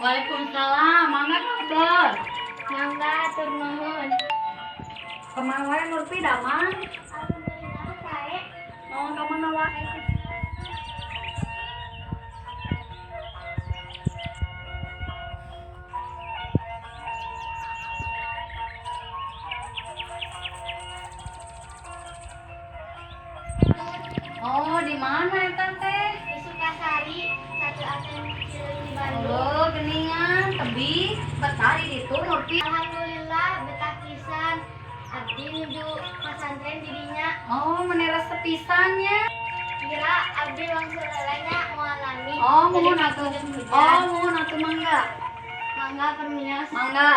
Waalaikumsalam, mangga kabar. Mangga, hatur nuhun. Kumaha wae, Nurpi, damang? Alhamdulillah, sae. Mau ka mana wae? Oh, di mana eta teh? Di Sukasari, satu ATM Cileunyi, Bandung. Oh, geningan, tebih, betah di ditu, Nurpi? Alhamdulillah, betah pisan. Abdi nuju pasantren di dinya. Oh, meni resep pisan nya. Kira abdi langsung nya moal lami. Oh, muhun Jadi atuh. hujan. Oh, muhun atuh, mangga. Mangga, permios. Mangga.